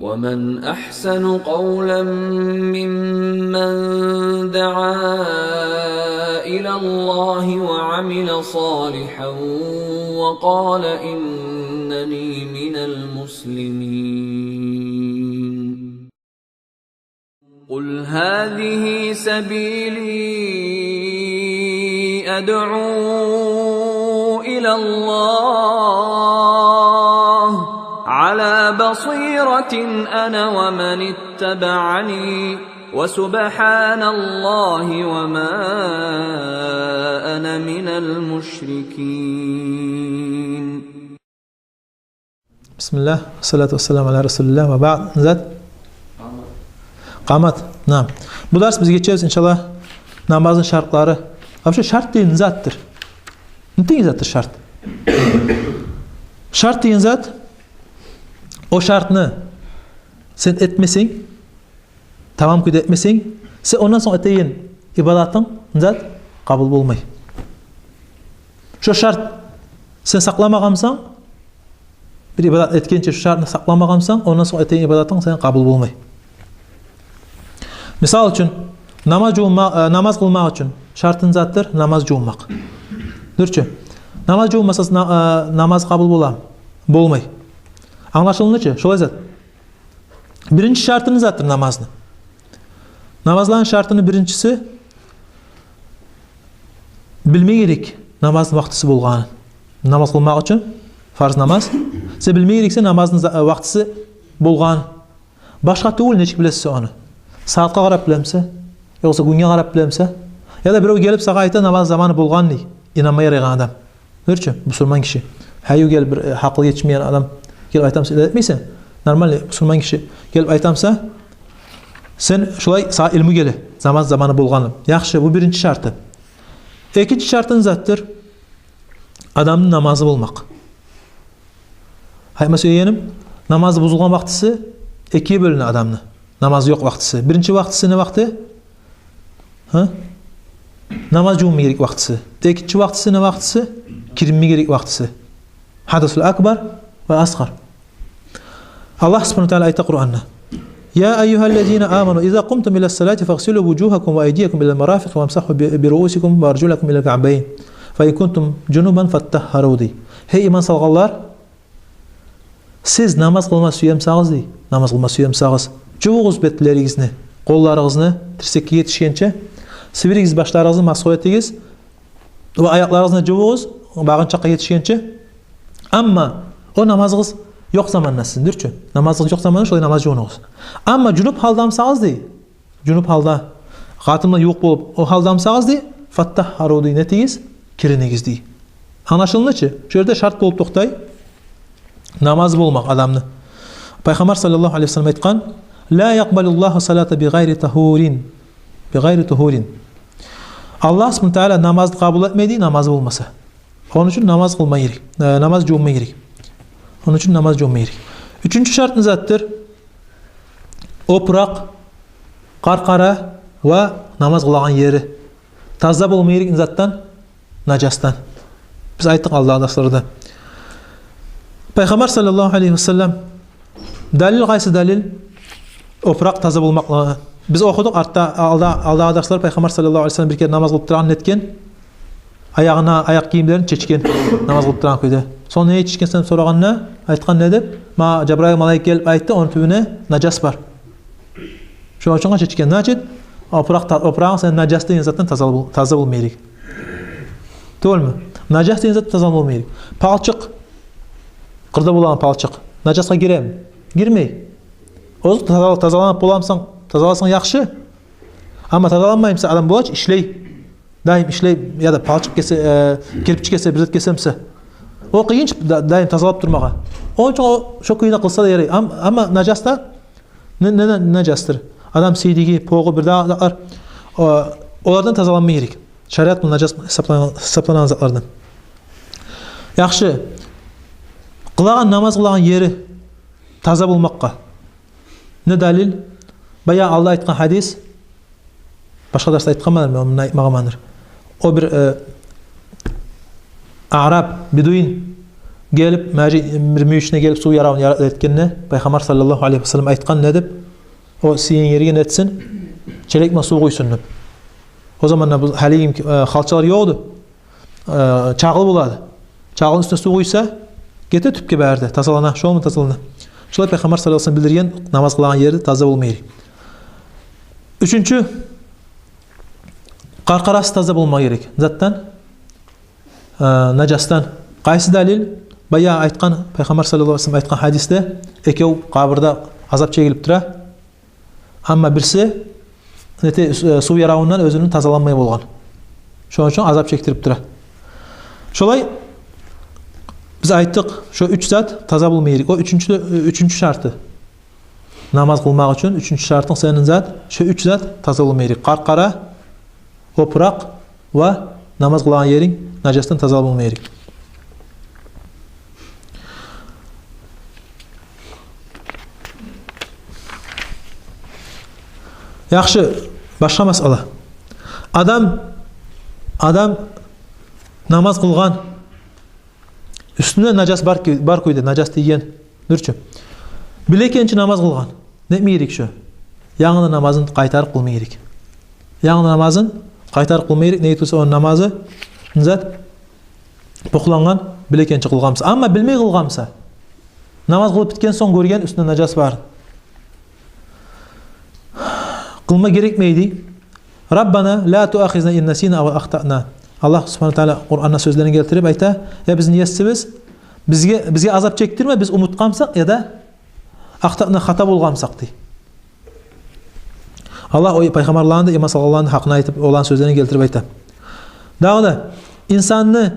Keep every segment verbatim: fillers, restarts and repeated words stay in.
ومن أحسن قولا ممن دعا إلى الله وعمل صالحا وقال إنني من المسلمين. قل هذه سبيلي أدعو إلى الله على بصيرة أنا ومن اتبعني وسبحان الله وما أنا من المشركين. Бисмиллагь, вассалату вассаламу аля расулиллагь, ва баъд. Зат? Къамат. Наам. Бу дарс биз гечебиз, иншаллагь, намазны шартлары. Вообще шарт деген затдыр. Не деген затдыр шарт? Шарт деген зат, о шартны сен этмесенг, тамам кюйде этмесенг, сен ондан сонг этеген ибадатынг зат къабул болмай. Шо шарт сен сакъламагъан бусанг, бир ибадат этгенче шо шартны сакъламагъан бусанг, ондан сонг этеген ибадатынг сени къабул болмай. Мисал учун, намаз жувунма-, э, намаз къылмакъ учун шартын затдыр намаз жувунмакъ. Дюр чю? Намаз жувунмаса, на-, э, намаз къабул боламы? Болмай. Англашылдымы чы? Шолай зат. Биринчи шартыны затдыр намазны. Намазланы шартыны биринчиси, билме герек намазны вакътиси болгъанын. Намаз къылмакъ учун, фарз намаз, сен билме герексен намазны за-, вакътиси болгъанын. Башгъа тюгюл, нечик билесиз ону? Сагьатгъа къарап билемисе, ёкъса гюнге къарап билемисе? Яда бирев гелип сагъа айта, намаз заманы болгъан дей, инанма ярайгъан адам. Дюр чю, бусурман гиши. Гьайы гелип, бир, э, гьакъылы етишмеген адам гелип айта буса, этмейсен. Нормальный бусурман гиши гелип айта буса, сен шулай, сагъа илму геле, намаз заманы болгъаны. Яхшы, бу биринчи шарты. Экинчи шартыны затдыр адамны намазы болмакъ. Айтма сюегеним, намазы бузулгъан вакътиси экиге бёлюне адамны. Намазы ёкъ вакътиси. Биринчи вакътиси не вакъти? Гьа? Намаз жувунма герек вакътиси. Экинчи вакътиси не вакътиси? Киринме герек вакътиси. Гьадасул акбар ва асгъар. Аллагь субгьанагьу ва тааля айта Къуранда: يا أيها الذين آمنوا إذا قمتم إلى الصلاة فاغسلوا وجوهكم وأيديكم إلى المرافق وامسحوا ب-، برؤوسكم وأرجلكم إلى الكعبين فإن كنتم جنبا فاطهروا, дей. Гьей иман салгъанлар, сиз намаз къылма сюе бусагъыз, дей. Намаз къылма сюе бусагъыз, жувугъуз бетлеригизни, къолларыгъызны тирсекге етишгенче, сибиригиз башларыгъызны, масгьу этигиз, ва аякъларыгъызны жувугъуз, багъынчакъгъа етишгенче. Амма о намазыгъыз ёкъ заманда сизин, дюр чю. Намазыгъыз ёкъ заманда шолай намаз жувунугъуз. Амма жунуп гьалда бусагъыз, дей. Жунуп гьалда, къатындан ювукъ болуп, о гьалда бусагъыз, дей, фаттагьгьару, дей, нетигиз? Киринигиз, дей. Англашылды чы? Шо ерде шарт болуп токътай намаз болмакъ адамны. Пайхаммар саллаллагьу алейгьи ва саллам айтгъан: لا يقبل الله صلاة بغير طهور. بغير طهور. Аллагь субгьанагьу ва тааля намазны къабул этмей, дей, намазы болмаса. Ону учун намаз къылма герек, э, намаз жувунма герек. Ону учун намаз жувунма герек. Уьчюнчю шарт не затдыр? Опуракъ, къаркъара ва намаз къылагъан ери таза болма герек не затдан? Нажасдан. Биз айттыкъ алдагъы дарсларда. Пайхаммар саллаллагьу алейгьи ва саллам, далил, къайсы далил? Опуракъ таза болмакълыгъы. Биз охудукъ артда, алда, алдагъы дарслар, Пайхаммар саллаллагьу алейгьи ва саллам бир керен намаз къылып турагъан нетген? Аягъына, аякъ гийимлерин чечген, намаз къылып турагъан кюйде. Сонг неге чечгенсен деп сорагъанда, айтгъан не деп? Магъа Жабрайыл малайик гелип айтды, ону тюбюнде нажас бар. Шону учун чечген. Значит, опуракъ та-, опурагъынг сени нажас деген затдан таза бол-, таза болма герек. Тюгюлмю? Нажас деген затдан таза болма герек. Палчыкъ, къырда болагъан палчыкъ нажасгъа гиреми? Гирмей. Озокъда, таза-, тазаланып боламысан, тазаласанг яхшы. Амма тазаланмаймыса, адам бола чы, ишлей. Дайым ишлей, яда палчыкъ кесе, э, кирпич кесе, бир зат кесе буса. О къыйын чы да-, дайым тазалап турмагъа. Ону учун о шо кюйде къылса да ярай. Ам-, амма нажас да, не, не, не нажасдыр? Адам сийдиги, погъу, бир дагъы затлар, о, олардан тазаланма герек. Шариат булан нажас гьисапланагъан, гьисапланагъан затлардан. Яхшы. Къылагъан, намаз къылагъан ери таза болмакъгъа не далил? Баягъы алда айтгъан гьадис, башгъа дарсда айтгъанмандыр мен, ону айтмагъанмандыр. О бир, э, аъраб, бедуин, гелип, межи-, бир мюйюшюне гелип сув яравун яра-, этгенде, Пайхаммар саллаллагьу алайгьи ва саллам айтгъан не деп? О сюйген ерге нетсин, челекме сув къуйсун деп. О заманда бу гьалиги, э, халчалар ёкъ эди. Э, чагъыл болады. Чагъылны уьстюне сув къуйса, гете тюпге бары да, тазалана, шолай тазалана. Шолай Пайхаммар саллаллагьу алайгьи ва саллам билдирген намаз къылагъан ери таза болма герек. Уьчюнчю, къаркъарасы таза болма герек. Затдан, э, нажасдан. Къайсы далил? Баягъы айтгъан, Пайхаммар саллаллагьу алайгьи ва саллам айтгъан гьадисде, экев къабурда азап чегилип тура. Амма бириси, нете, э, сув яравундан оьзюн тазаланмай болгъан. Шону учун азап чекдирип тура. Шолай биз айтдыкъ, шо уьч зат таза болма герек. О уьчюнчю, э, уьчюнчю шарты. Намаз къылмакъ учун уьчюнчю шартынг сени зат, шо уьч зат таза болма герек. Къаркъара, опуракъ ва намаз къылагъан еринг нажасдан таза болма герек. Яхшы, башгъа масъала. Адам, адам намаз къылгъан, уьстюнде нажас бар кю-, бар кюйде, нажас тийген, дюр чю. Биле экен чи намаз къылгъан. Не этме герек шо? Янгыдан намазын къайтарып къылма герек. Янгыдан намазын къайтарып къылма герек. Неге тюгюл эсе ону намазы, не зат, бокълангъан, биле экен чи къылгъан буса. Амма билмей къылгъан буса, намаз къылып битген сонг гёрген уьстюнде нажас барын. Къылма герекмей дей. «Раббана ла туахизна ин насина ав ахтана». Аллагь субгьанагьу ва тааля Къуранда сёзлерин гелтирип айта: «Я бизин Есибиз, бизге, бизге азап чекдирме, биз унутгъан бусакъ яда ахтана, хата болгъан бусакъ», – дей. Аллагь о пайхаммарланы да, иман салгъанланы да гьакъын айтып, оланы сёзлерин гелтирип айта. Дагъы да, инсанны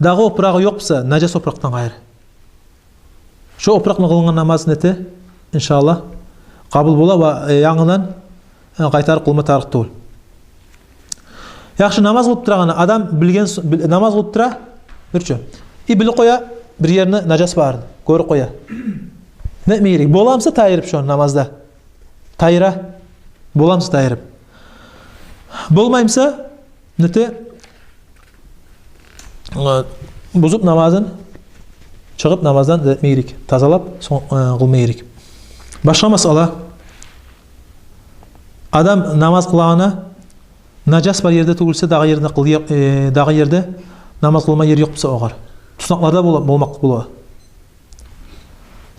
дагъы опурагъы ёкъ буса, нажас опуракъдан къайры, шо опуракъ булан къылынгъан намаз нете, иншааллагь, къабул бола ва, э, янгыдан, э, къайтарып къылма тарыкъ тюгюл. Яхшы, намаз къылып турагъан адам билген с-, бил-, намаз къылып тура, дюр чю. И билип къоя, бир еринде нажас барын гёрюп къоя. Не этме герек? Бола буса тайдырып шону намазда. Тайдыра. Бола буса тайдырып. Болмай буса, нете, э, бузуп намазын, чыгъып намаздан не этме герек? Тазалап, сонг, э, къылма герек. Башгъа масъала. Адам намаз къылагъанда нажас бар ерде тюгюл эсе, дагъы ерде къыл-, э, дагъы ерде намаз къылма ер ёкъ буса огъар. Туснакъларда бола, болмакъ бола.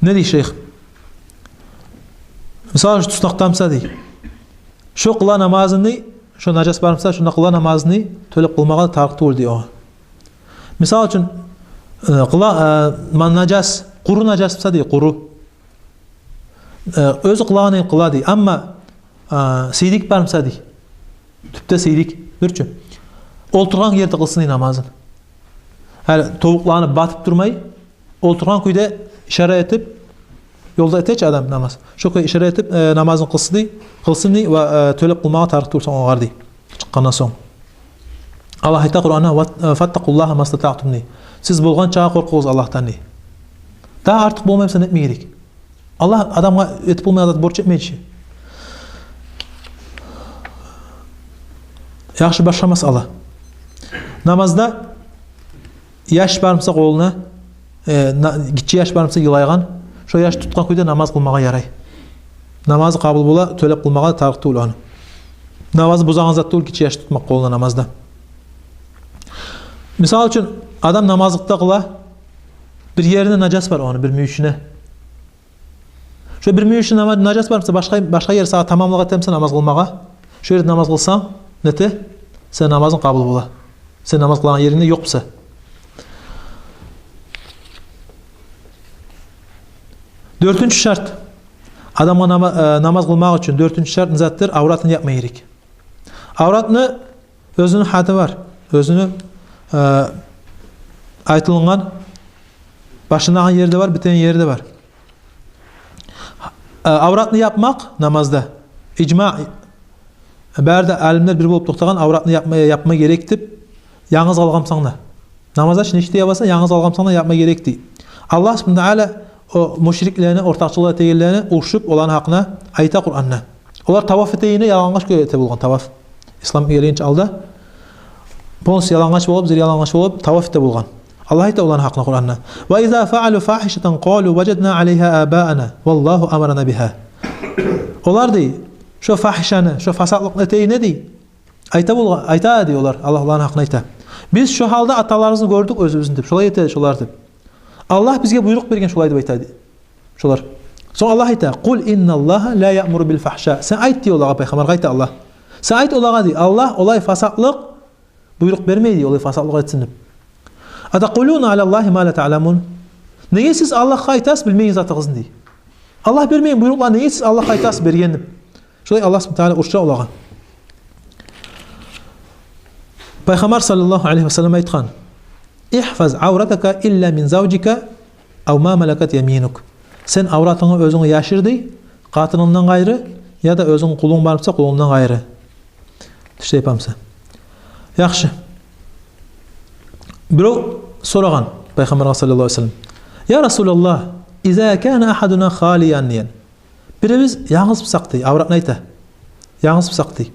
Не дей шайых? Мисал учун, туснакъда буса дей, шо къыла намазын дей, шо нажас бар буса, шонда къыла намазын дей, тёлеп къылмагъа тарыкъ тюгюл дей огъар. Мисал учун, э, къыла, э, ма-, нажас, къуру нажас буса дей, къуру. Э, оьзю къылагъанын къыла дей. Амма, э, сийдик бар буса дей, тюпде сийдик, дюр чю, олтургъан ерде къылсын дей намазын. Гьали тобукъланы батып турмай, олтургъан кюйде ишара этип, ёлда эте чи адам намаз, шо кюй ишара этип, э, намазын къылсын дей, къылсын дей ва, э, тёлеп къылмагъа тарыкъ тюгюл сонг огъар дей, чыкъгъандан сонг. Аллагь айта Къуранда: «Ват-, э, фаттакъуллагьа мастатаътум», – дей. Сиз болгъанчагъа къоркъугъуз Аллагьдан дей. Дагъы артыкъ болмай буса, не этме герек? Аллагь адамгъа этип болмайгъан зат борч этмей чи. Яхшы, башгъа масъала. Намазда яш бар буса къолунда, э, на-, гиччи яш бар буса йылайгъан, шо яш тутгъан кюйде намаз къылмагъа ярай. Намазы къабул бола, тёлеп къылмагъа тарыкъ тюгюл ону. Намазны бузагъан зат тюгюл гиччи яш тутмакъ къолунда намазда. Мисал учун, адам намазлыкъда къыла, бир еринде нажас бар ону, бир мюйюшюнде. Шо бир мюйюшюнде нама-, нажас бар буса, башгъа, башгъа ер сагъа тамамлыкъ этеми буса намаз къылмагъа, шо ерде намаз къылсанг, нете, сени намазынг къабул бола, сен намаз къылагъан еринде ёкъ буса. Дёртюнчю шарт. Адамгъа нама-, э, намаз къылмакъ учун дёртюнчю шарт не затдыр? Авратын япма герек. Авратны оьзюню гьады бар. Оьзюню, э, айтылынгъан, башланагъан ери де бар, битеген ери де бар. Э, авратны япмакъ намазда, ижма, бары да алимлер бир болуп токътагъан, авратны япма, япма герек деп, янгыз къалгъан бусанг да. Намазда чы нечик де ябасан, янгыз къалгъан бусанг да япма герек дей. Аллагь субгьанагьу ва тааля о мушриклени, ортакъчылыкъ этегенлени урушуп, оланы гьакъына айта Къуранда. Олар таваф этегенде ялангач кюйде эте болгъан таваф. Ислам гелгинче алда полностью ялангач болуп, зыр ялангач болуп таваф эте болгъан. Аллагь айта оланы гьакъында Къуранда: «Ва иза фаалу фахишатан къалу важадна алайгьа абаана валлагьу амарана бигьа». Олар, дей, шо фахишаны, шо фасатлыкъны этегенде, дей, айта болгъа-, айта, дей, олар, Аллагь оланы гьакъында айта: «Биз шо гьалда аталарыбызны гёрдюк оьзюбюзню», – деп, шолай эте шолар деп. «Аллагь бизге буйрукъ берген шолай», – деп айта, дей, шолар. Сонг Аллагь айта: «Къул инналлагьа ла яъмуру бил фахша». Сен айт, дей, олагъа, пайхаммаргъа айта Аллагь. Сен айт олагъа, дей, Аллагь олай фасатлыкъ буйрукъ бермей, дей, олай фасатлыкъ этсин деп. «Атакъулуна алаллагьи ма ла таъламун». Неге сиз Аллагьгъа айтасыз билмейген затыгъызны, дей. Аллагь бермеген буйрукъланы неге сиз Аллагьгъа айтасыз берген деп. Шолай Аллагь субгьанагьу ва тааля урча олагъа. Пайхаммар саллаллагьу алайгьи ва саллам айтгъан: «Ихфаз авратака илла мин завжика ав ма малакат яминук». Сен авратынгны оьзюнге яшыр, дей, къатынынгдан къайры, яда оьзюнгню къулунг бар буса, къулунгдан къайры. Тиштайпа буса. Яхшы. Бирев сорагъан пайхаммаргъа саллаллагьу алайгьи ва саллам: «Я Расулаллагь, иза кана ахадуна халиян», – деген. Биревюбюз янгыз бусакъ, дей, авратны айта. Янгыз бусакъ, дей.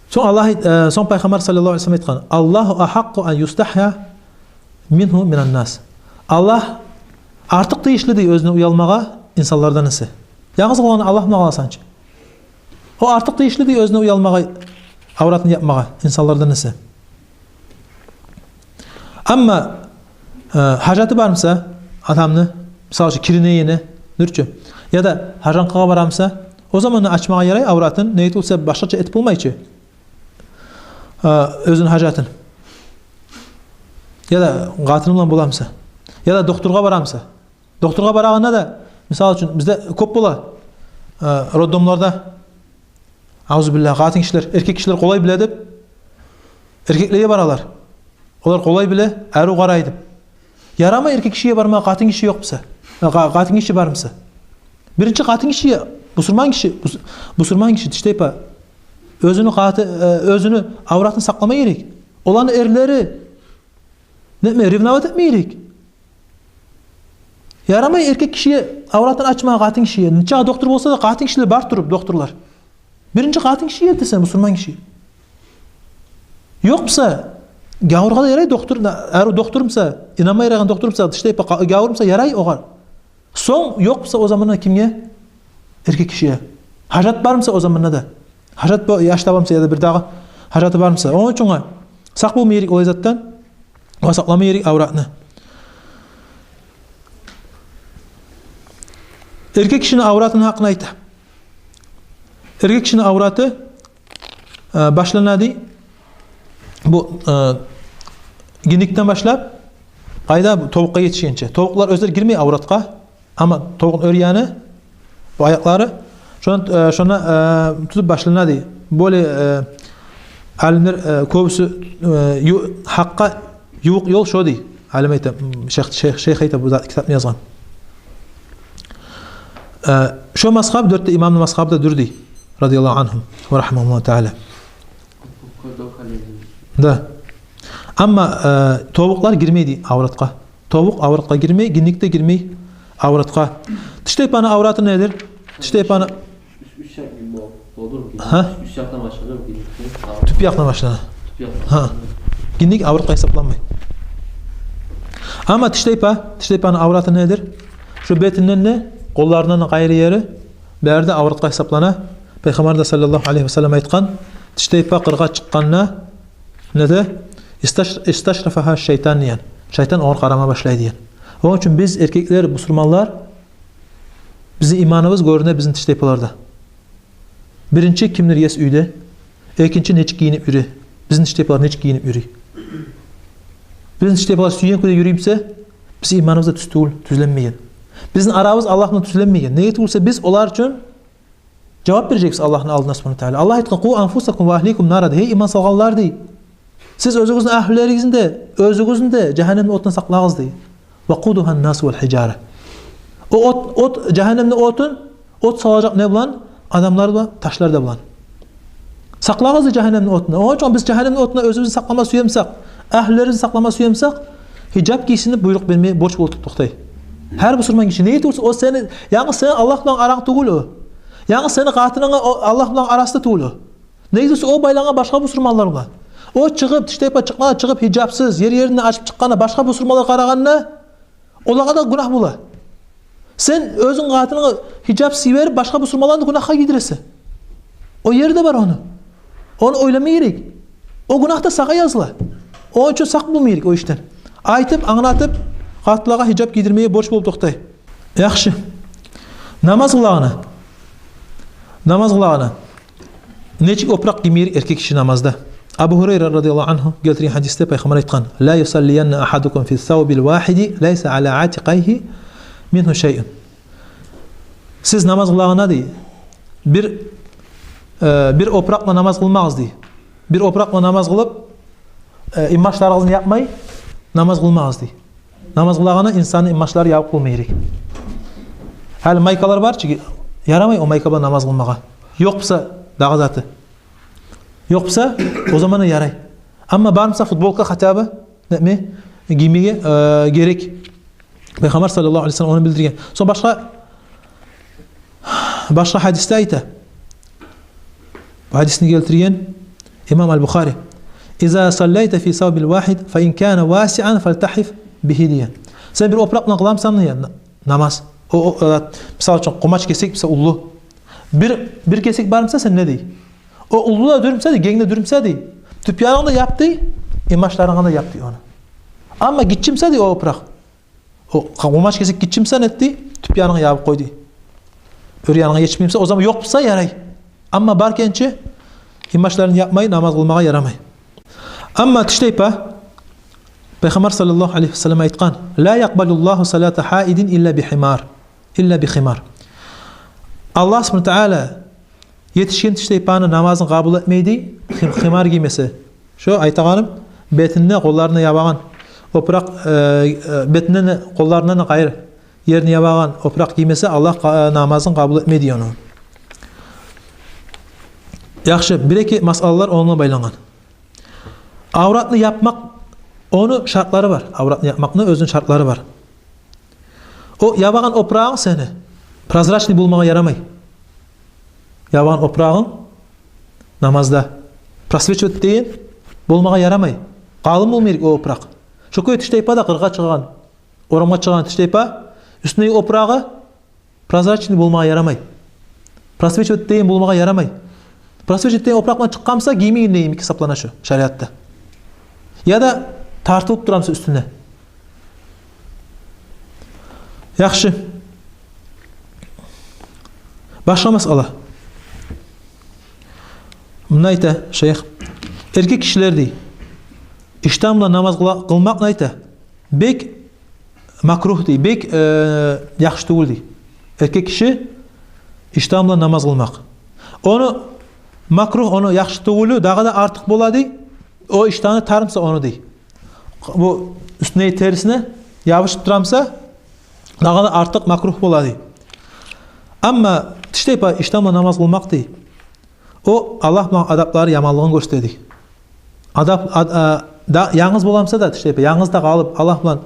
Сонг Аллагь айт-, э, сонг пайхаммар саллаллагьу алайгьи ва саллам айтгъан: «Аллагьу ахакъкъу ан юстахья мингьу минан нас». Аллагь артыкъ тийишли, дей, оьзюне уялмагъа инсанлардан эсе. Янгыз къалгъанда Аллагь булан къаласан чы. О артыкъ тийишли, дей, оьзюне уялмагъа, авратын япмагъа инсанлардан эсе. Амма, э, гьажаты бар буса адамны, мисал учун, киринегени, дюр чю, яда гьажанкъагъа бара буса, о заманда ачмагъа ярай авратын, неге тюгюл буса башгъача этип болмай чы, э, оьзюню гьажатын. Яда къатыны булан бола буса, яда докторгъа бара буса. Докторгъа барагъанда да, мисал учун, бизде кёп бола, э, роддомларда, аузубиллагь, къатын гишилер, эркек гишилер къолай биле деп, эркеклеге баралар. Олар къолай биле, арив къарай деп. Ярамай эркек гишиге бармагъа, къатын гиши ёкъ буса. Э, къа-, къатын гиши бар буса. Биринчи къатын гиши, бусурман гиши, бус-, бусурман гиши, тиштайпа, оьзюню къаты-, э, оьзюню авратын сакълама герек. Оланы эрлери нетме, ревновать этме герек. Ярамай эркек гишиге авратын ачмагъа къатын гишиге. Нечакъы доктор болса да, къатын гишилер бар туруп докторлар. Биринчи къатын гишиге этесен, бусурман гиши. Ёкъ буса, гавургъа да ярай доктор, на-, арив доктор буса, инанма ярайгъан доктор буса, тиштайпа къа-, гавур буса, ярай огъар. Сонг ёкъ буса, о заманда кимге? Эркек гишиге. Гьажат бар буса, о заманда да. Гьажат бо-, яш таба буса, яда бирдагъы гьажаты бар буса. Ону учун сакъ болма герек олай затдан. Ва сакълама герек авратны. Эркек гишини авратыны гьакъын айта. Эркек гишини авраты, э, башлана, дей, бу, э, гиндикден башлап, къайда, бу тобукъгъа етишгенче. Тобукълар оьзлер гирмей авратгъа. Амма тобукъну оьр яны, бу аякълары, шондан, э, шондан, э, тутуп башлана, дей. Более, э, алимлер, э, кёбюсю, э, ю-, гьакъгъа ювукъ ёл шо, дей. Алим айта, м, шейх, шейх, шейх айта, бу зат, китапны язгъан. Э, шо мазгьаб дёрт де имамны мазгьабы да дюр, дей. Радияллагьу ангьум ва рагьимагьумуллагьу тааля. Да. Амма, э, тобукълар гирмей, дей, авратгъа. Тобукъ авратгъа гирмей, гиндик де гирмей авратгъа. Тиштайпаны авраты недир? Тиштайпаны... Уьч, уьч якъ гирмей болур. Гьа? Уьч якъдан башлана гиндик. Тюп якъдан башлана. Тюп якъдан. Гьа. Гиндик авратгъа гьисапланмай. Амма тиштайпа, тиштайпаны авраты недир? Шо бетинден де, къолларындан да къайры ери, бары да авратгъа гьисаплана. Пайхаммар да саллаллагьу алайгьи ва саллам айтгъан, тиштайпа къыргъа чыкъгъанда, не де, исташ-, исташрафагьа шайтан деген. Шайтан огъар къарама башлай деген. Ону учун биз, эркеклер, бусурманлар, бизин иманыбыз гёрюне бизин тиштайпаларда. Биринчи кимдир ес уьйде, экинчи нечик гийинип юрюй. Бизин тиштайпалар нечик гийинип юрюй. Бизин тиштайпалар сюйген кюйде юрюй буса, бизин иманыбыз да тюз тюгюл, тюзленмеген. Бизин арабыз Аллагь булан тюзленмеген. Неге тюгюл буса, биз олар учун жавап бережекбиз Аллагьны алдына, субгьанагьу ва тааля. Аллагь айтгъан: «Къу анфусакум ва агьликум нара», – дей. Гьей иман салгъанлар, дей. Сиз оьзюгюзню, агьлюлеригизни де, оьзюгюзню де жагьаннемни отундан сакълагъыз, дей. «Ва къудугьан насу вал гьижара». О от, от, жагьаннемни отун, от салажакъ не булан? Адамлар да, ташлар да булан. Сакълагъыз, дей, жагьаннемни отундан. Ону учун биз жагьаннемни отундан оьзюбюзню сакълама сюе бусакъ, агьлюлерибизни сакълама сюе бусакъ, гьижап гийсин деп буйрукъ берме борч болуп токътай. Гьар бусурман гиши. Неге тюгюл буса, о сени, янгыз сени Аллагь булан аранг тюгюл о. Янгыз сени къатынынг о, Аллагь булан арасы да тюгюл о. Неге тюгюл буса, о байлангъан башгъа бусурманлар булан. О чыгъып, тиштайпа чыкъмагъа чыгъып, гьижапсыз, ер-ерин ачып чыкъгъанда, башгъа бусурманлар къарагъанда, олагъа да гюнагь бола. Сен оьзюнг къатынынга гьижапсыз йиберип, башгъа бусурманланы гюнагьгъа гийдиресен. О ери де бар ону. Ону ойлама герек. О гюнагь да сагъа языла. Ону учун сакъ болма герек о ишден. Айтып, англатып, къатынлагъа гьижап гийдирмеге борч болуп токътай. Яхшы. Намаз къылагъанда. Намаз къылагъанда. Нечик опуракъ гийме герек эркек киши намазда? Абу Гьурайра радияллагьу ангьу гелтирген гьадисде Пайхаммар айтгъан: «Ла юсаллиянна агьадукум фи савбил вагьиди лайса ала атикъигьи мингьу шайъун». Сиз намаз къылагъанда, дей, бир, э, бир опуракъ булан намаз къылмагъыз, дей. Бир опуракъ булан намаз къылып, э, инбашларыгъызны япмай намаз къылмагъыз, дей. Намаз къылагъанда инсанны инбашлары ябыкъ болма герек. Гьали майкалар бар чы, ярамай о майка булан намаз къылмагъа. Ёкъ буса, дагъы заты. Ёкъ буса, о заманда ярай. Амма бар буса футболка хотя бы, неме, гиймеге, э, герек. Пайхаммар саллаллагьу алайгьи ва саллам ону билдирген. Сонг башгъа, башгъа гьадисде айта. Бу гьадисни гелтирген имам Аль-Бухари. «Иза саллайта фи савбил вагьид, фа ин кана васиан, фалтагьиф бигьи», — деген. Сен бир опуракъ булан къыламысан, дей, на-, намаз. О, о, э, мисал учун, къумач кесек буса уллу. Бир, бир кесек бар буса сенде, дей. О уллу да дюр буса, дей, генг де дюр буса, дей. Тюп янынга да яп, дей, инбашларынга да яп, дей, ону. Амма гиччи буса, дей, о опуракъ. О къумач кесек гиччи буса, нет, дей, тюп янынга ябып къой, дей. Оьр янынга етишмей буса, о заман ёкъ буса, ярай. Амма бар экенчи, инбашларын япмай намаз къылмагъа ярамай. Амма тиштайпа, Пайхаммар саллаллагьу алайгьи ва саллам айтгъан: «Ла якъбалуллагьу салата гьаидин илла би химар». Илла би химар. Аллагь субгьанагьу ва тагьала етишген тиштайпаны намазын къабул этмей, дей, хим-, химар гиймесе. Шо айтагъаным, бетин де, къолларын да ябагъан опуракъ, э, э, бетин де, къолларын да къайры ерин ябагъан опуракъ гиймесе, Аллагь къа-, намазын къабул этмей, дей, ону. Яхшы, бир-эки масъалалар онунга байлангъан. Авратны япмакъ, ону шартлары бар. Авратны япмакъны оьзюню шартлары бар. О ябагъан опурагъынг сени прозрачный болмагъа ярамай. Ябагъан опурагъынг намазда просвечивать этеген болмагъа ярамай. Къалын болма герек о опуракъ. Шо кюй тиштайпа да къыргъа чыгъагъан, орамгъа чыгъагъан тиштайпа, уьстюндеги опурагъы прозрачный болмагъа ярамай. Просвечивать этеген болмагъа ярамай. Просвечивать этеген опуракъ булан чыкъгъан буса, гиймеген йимик гьисаплана шо шариатда. Яда тартылып тура буса уьстюне. Яхшы. Башгъа масъала. Мунда айта шайых: эркек кишилер, дей, иштан булан намаз къыла-, къылмакъны, айта, бек макругь, дей, бек, э, яхшы тюгюл, дей. Эркек киши иштан булан намаз къылмакъ. Ону макругь, ону яхшы тюгюлю дагъы да артыкъ бола, дей. О иштаны тар буса ону, дей. Бу уьстюндеги терисине ябушуп тура буса, дагъы да артыкъ макругь бола, дей. Амма тиштайпа иштан булан намаз къылмакъ, дей, о Аллагь булан адаплары яманлыгъын гёрсете, дей. Адап, ад-, а, да, янгыз бола буса да, тиштайпа янгыз да къалып, Аллагь булан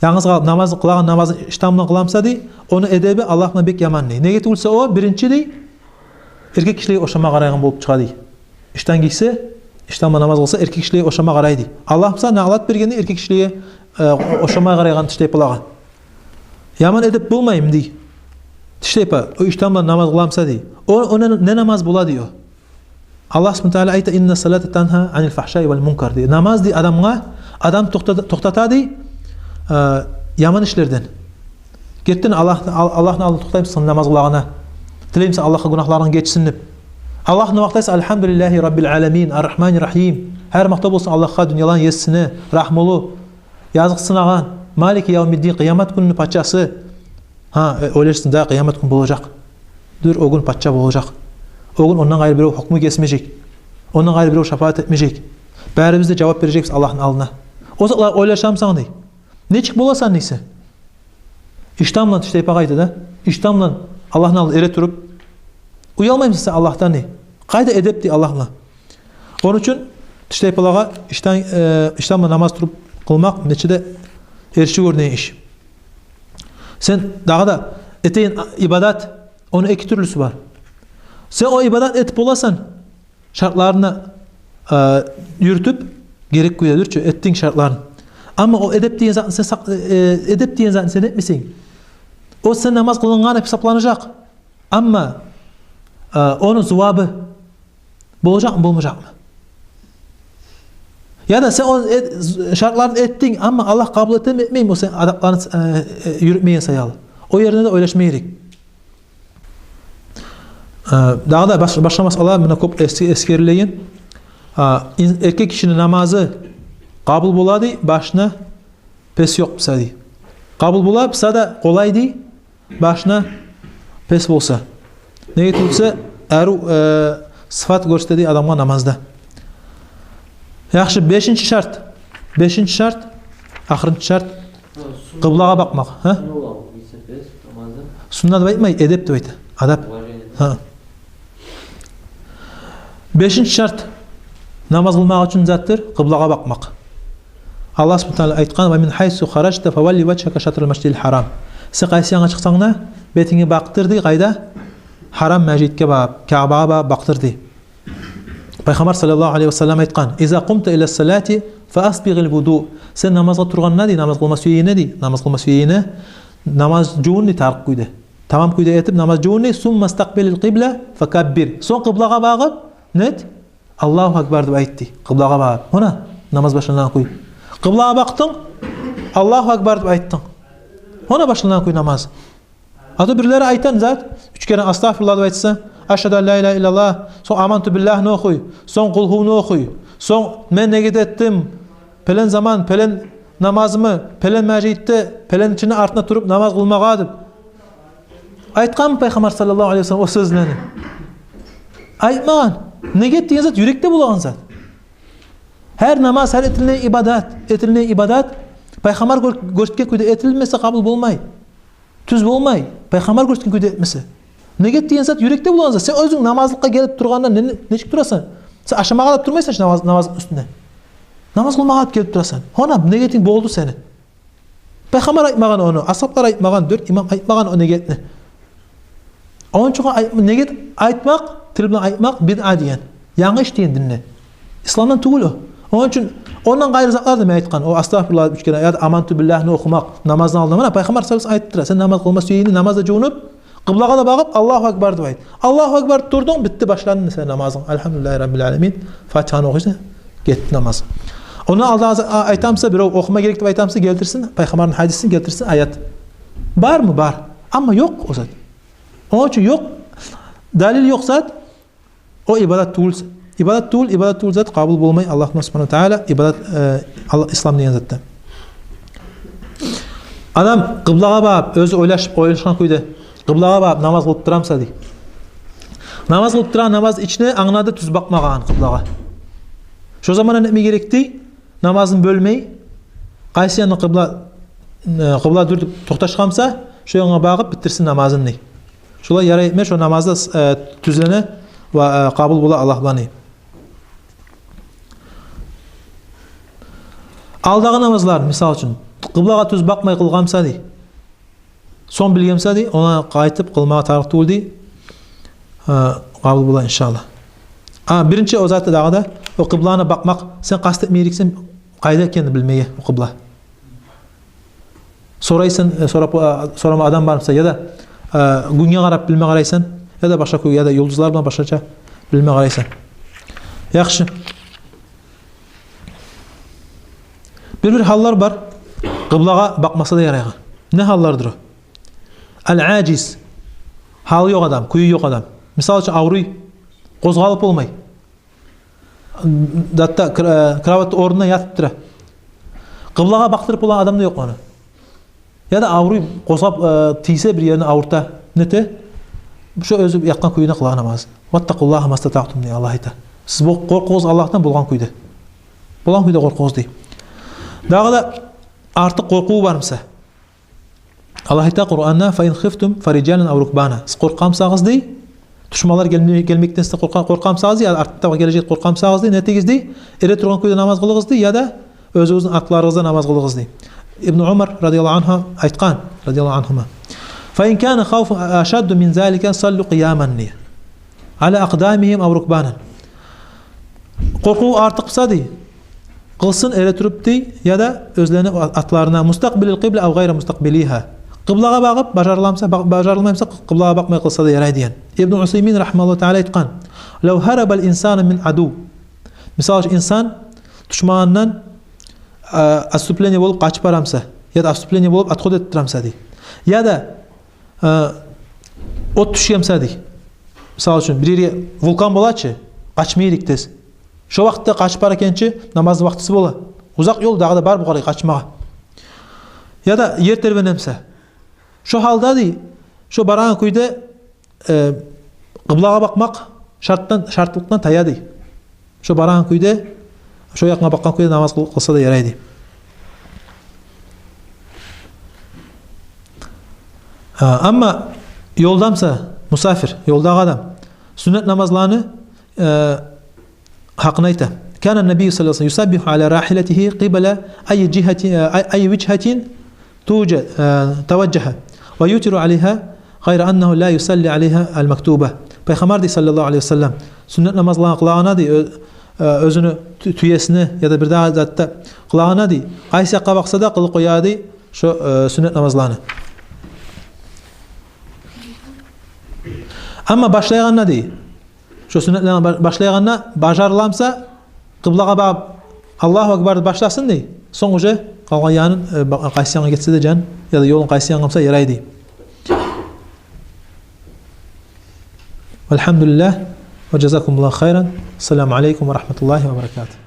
янгыз къалып, намаз къылагъан намазын иштан булан къыла буса, дей, ону эдеби Аллагь булан бек яман, дей. Неге тюгюл буса, о биринчи, дей, эркек кишилеге ошама къарайгъан болуп чыгъа, дей. Иштан гийсе, иштан булан намаз къылса, эркек кишилеге ошама къарай, дей. Аллагь буса налат берген, дей, эркек кишилеге, э, ошама къарайгъан тиштайпалагъа. Яман эдеп болмаймы, дей. Тиштайпа, о иштан булан намаз къыла буса, дей. О, о не, не намаз бола, дей, о? Аллагь субгьанагьу ва тагьала айта: «Инна салата тангьа анил фахшаи вал мункар», — дей. Намаз, дей, адамгъа, адам токътата, токътата, дей, э, яман ишлерден. Гертиден, Аллагь, Ал-, Аллагьны алдына токътаймысан намаз къылагъанда? Тилеймисан Аллагьгъа гюнагьларынгны гечсин деп? Аллагьны макътайсан: «Альхамдулиллагьи раббил аламин, ар-рахманир рахим». Гьар макътав болсун Аллагьгъа, дюньяланы есине, рагьмулу, языкъсынагъан, малики явмиддин, къыямат гюнню пачасы. Гьа, э, ойлашасан да, къыямат гюн болажакъ. Дюр, о гюн пача болажакъ. О гюн ондан къайры бирев гьукму гесмежек. Ондан къайры бирев шапаат этмежек. Барибиз де жавап бережекбиз Аллагьны алдына. О затлар ойлашамысан, дей. Нечик боласан, дейсе? Иштан булан, тиштайпагъа айта да, иштан булан Аллагьны алдына эретуруп, уялмаймысан сен Аллагьдан, дей? Къайда эдеп, дей, Аллагь булан? Ону учун тиштайпалагъа иштан, э, иштан булан намаз туруп къылмакъ нечик де эрши гёрюнеген иш. Сен дагъы да этеген ибадат, ону эки тюрлюсю бар. Сен о ибадат этип боласан, шартларына э, юрютюп, герек кюйде дюр чю, этдинг шартларын. Амма о эдеп деген затны сен сакъ-, э, эдеп деген затны сен этмесенг, о сен намаз къылынгъан деп гьисапланажакъ. Амма, э, ону зувабы болажакъмы, болмажакъмы? Яда сен ону эт-, шартларын этдинг, амма Аллагь къабул этеми, этмейми о сен адапларын, э, э, юрютмеген саялы. О ерде де ойлашма герек. Э, дагъы да баш-, башгъа масъала, муна кёп эс-, эсгерилеген. А, ин-, эркек кишини намазы къабул бола дей, башына пес ёкъ буса дей. Къабул бола буса да къолай дей, башына пес болса. Неге тюгюл де, арив, э, сыфат гёрсете дей адамгъа намазда. Яхшы, бешинчи шарт. Бешинчи шарт, ахырынчы шарт. Къыблагъа бакъмакъ, гьа? Сунна деп айтмай, эдеп деп айта. Адап. Уважение. Гьа. Бешинчи шарт. Намаз къылмакъ учун затдыр къыблагъа бакъмакъ. Аллагь субгьанагьу ва тагьала айтгъан: «Ва мин гьайсу харажта фавалли важгьака шатрал масжидил гьарам». Сен къайсы янгъа чыкъсанг да, бетинги бакъдыр дей, къайда? Гьарам межитге багъып, Каъбагъа багъып бакъдыр дей. Пайхаммар саллаллагьу алайгьи ва саллам айтгъан: «Иза къумта ила салати фа асбигъил вуду». Сен намазгъа тургъанда дей, намаз къылма сюегенде дей, намаз къылма сюегенде, намаз жувун дей тарыкъ кюйде. Тамам кюйде этип намаз жувун дей, «сумма стакъбилил къибла фа каббир». Сонг къыблагъа багъып, нет? «Аллагьу акбар» деп айт дей, къыблагъа багъып. Гьона намаз башлангъан кюй. Къыблагъа бакъдынг, «Аллагьу акбар» деп айтдынг. Гьона башлангъан кюй намаз. А то бирлери айтагъан зат, уьч керен «Астагъфируллагь» деп айтса, «Ашгьаду ан ла илагьа иллаллагь», сонг «Аманту биллагьны» охуй, сонг «Къулгьувну» охуй, сонг «Мен негет этдим, пелен заман, пелен намазымны пелен межитде, пеленчини артында туруп намаз къылмагъа» деп. Айтгъанмы Пайхаммар саллаллагьу алайгьи ва саллам о сёзлени? Айтмагъан. Негет деген зат юрекде болагъан зат. Гьар намаз, гьар этилинеген ибадат, этилинеген ибадат Пайхаммар гёр-, гёрсетген кюйде этилмесе, къабул болмай. Тюз болмай, Пайхаммар гёрсетген кюйде этмесе. Негет деген зат юрекде болагъан зат. Сен оьзюнг намазлыкъгъа гелип тургъанда не, не, нечик турасан? Сен ашамагъа деп турмайсан чы намаз, намазны уьстюнде. Намаз къылмагъа деп гелип турасан. Гьона негетинг болду сени. Пайхаммар айтмагъан ону, асгьаблар айтмагъан, дёрт имам айтмагъан о негетни. Ону учун айт-, негет айтмакъ, тил булан айтмакъ бидъа деген. Янгы иш деген динде. Исламдан тюгюл о. Ону учун ондан къайры затлар да мен айтгъан, о «Астагъфируллагь» деп уьч керен, яда «Аманту биллагьны» охумакъ намаздан алдын. Муна Пайхаммар саллаллагьу алайгьи ва саллам айтып тура, сен намаз къылма сюегенде, намаз да жувунуп, къыблагъа да багъып, «Аллагьу акбар» деп айт. «Аллагьу акбар» турдунг, битди, башланды сени намазынг. «Альгьамдулиллагьи раббил аламин». Фатигьаны охуйсан, гетди намаз. Ондан алда аз-, а-, айтамса, бирев охума герек деп айтамса, гелтирсин Пайхаммарны гьадисин, гелтирсин аят. Бармы? Бар. Амма ёкъ о зат. Ону учун ёкъ, далил ёкъ зат, о ибадат тюгюл. Ибадат тюгюл, ибадат тюгюл зат къабул болмай Аллагь субгьанагьу ва тагьала ибадат, э, Алла-, ислам деген затда. Адам къыблагъа багъып, оьзю ойлашып, ойлашгъан кюйде къыблагъа багъып намаз къылып турамса дей. Намаз къылып турагъан намаз ичинде англады тюз бакъмагъанын къыблагъа. Шо заманда не этме герек дей? Намазын бёлмей, къайсы янына къыбла, э, къыбла дюр деп токъташгъанса, шо янгъа багъып битдирсин намазын дей. Шолай ярай этме, шо намаз да, э, тюзлене ва, э, къабул бола Аллагь булан дей. Алдагъы намазлар, мисал учун, къыблагъа тюз бакъмай къылгъанса дей, сонг билгенсе дей, ондан къайтып къылмагъа тарыкъ тюгюл дей, э, къабул бола, иншааллагь. А, биринчи о заты дагъы да, о къыбланы бакъмакъ, сен къаст этме герексен къайда экенни билмеге о къыбла. Сорайсан, э, сорап, э, сорама адам бармса, яда, э, гюнге къарап билме къарайсан, яда башгъа кюй, яда юлдузлар булан башгъача билме къарайсан. Яхшы. Бир-бир гьаллар бар, къыблагъа бакъмаса да ярайгъан. Не гьаллардыр о? Ал-ажиз. Гьалы ёкъ адам, кюю ёкъ адам. Мисал учун, авруй, къозгъалып болмай. Гьатта кр-, э, кроватьны орнуна ятып тура. Къыблагъа бакъдырып болагъан адам да ёкъ ону. Яда авруй, къозгъап, э, тийсе, бир ерин авурта, нете, шо оьзю ятгъан кюйде къыла намаз. «Ваттакъуллагьа мастатаътум», дей Аллагь айта. Сиз бол-, къоркъугъуз Аллагьдан болгъан кюйде. Болгъан кюйде къоркъугъуз дей. Дагъы да артыкъ къоркъув бармса, Аллагь айта Къуранда: «Фа ин хифтум фа рижалан ав рукбана». Сиз къоркъгъан бусагъыз дей, душманлар гелме-, гелмекден сиз къоркъгъан, къоркъгъан бусагъыз дей, яда артда гележек къоркъгъан бусагъыз дей, не этигиз дей? Эретургъан кюйде намаз къылыгъыз дей, яда оьзюгюзню артларыгъызда намаз къылыгъыз дей. Ибну Умар радияллагьу ангьу айтгъан, радияллагьу ангьума: «Фа ин кана хавфун ашадду мин залика саллу къияман», дей. «Ала акъдамигьим ав рукбанан». Къоркъув артыкъ буса, дей, къылсын эретуруп, дей, яда оьзлени атларына, мустакъбилил къибла ав гъайра мустакъбилигьа. Къыблагъа багъып, бажарыламса, ба-, бажарылмаймса, къы-, къыблагъа бакъмай къылса да ярай деген. Ибну Усаймин рагьимагьуллагьу таала айтгъан: «Лав гьарабал инсану мин адув». Мисал учун, инсан душманындан, а, отступление болуп къачып барамса, яда отступление болуп отход этип турамса, дей. Яда, а, от тюшгенмса, дей. Мисал учун, бир ерге вулкан бола чы, къачма герек тез. Шо вакътиде къачып бара экен чи, намазны вакътиси бола. Узакъ ёл дагъы да бар бугъар къачмагъа. Яда ер тербенемсе. Шо гьалда, дей, шо барагъан кюйде, э, къыблагъа бакъмакъ шартдан, шартлыкъдан тая, дей. Шо барагъан кюйде, шо якъгъа бакъгъан кюйде намаз къыл-, къылса да ярай, дей. А, амма ёлдамса, мусафир, ёлдагъы адам, сюннет намазланы, э, гьакъын айта. Кана ннабийю саллаллагьу алайгьи ва саллам юсаббигьу ала рагьилатигьи къибала айи жигьати-, э, ай-, айи вижгьатин тужа-, э, таважжагьа ва ютиру алайгьа, гъайра аннагьу ла юсалли алайгьа ал-мактуба. Пайхаммар, дей, саллаллагьу алайгьи ва саллам, сюннет намазланы къылагъанда, дей, оь-, э, оьзюню тю-, тюесине яда бир дагъы затда къылагъанда, дей, къайсы якъгъа бакъса да къылып къоя, дей, шо, э, сюннет намазланы. Амма башлайгъанда, дей, шо сюннетлени ба-, башлайгъанда бажарыламса, къыблагъа багъып, Аллагьу акбар деп башласын, дей. Сонг уже къалгъан янын, э, ба-, къайсы янгъа гетсе де жан, яда ёлун къайсы янгъа буса ярай, дей. Валгьамдулиллагь, ва жазакумуллагьу хайран. Ассаламу алайкум ва рагьматуллагьи ва баракатугь.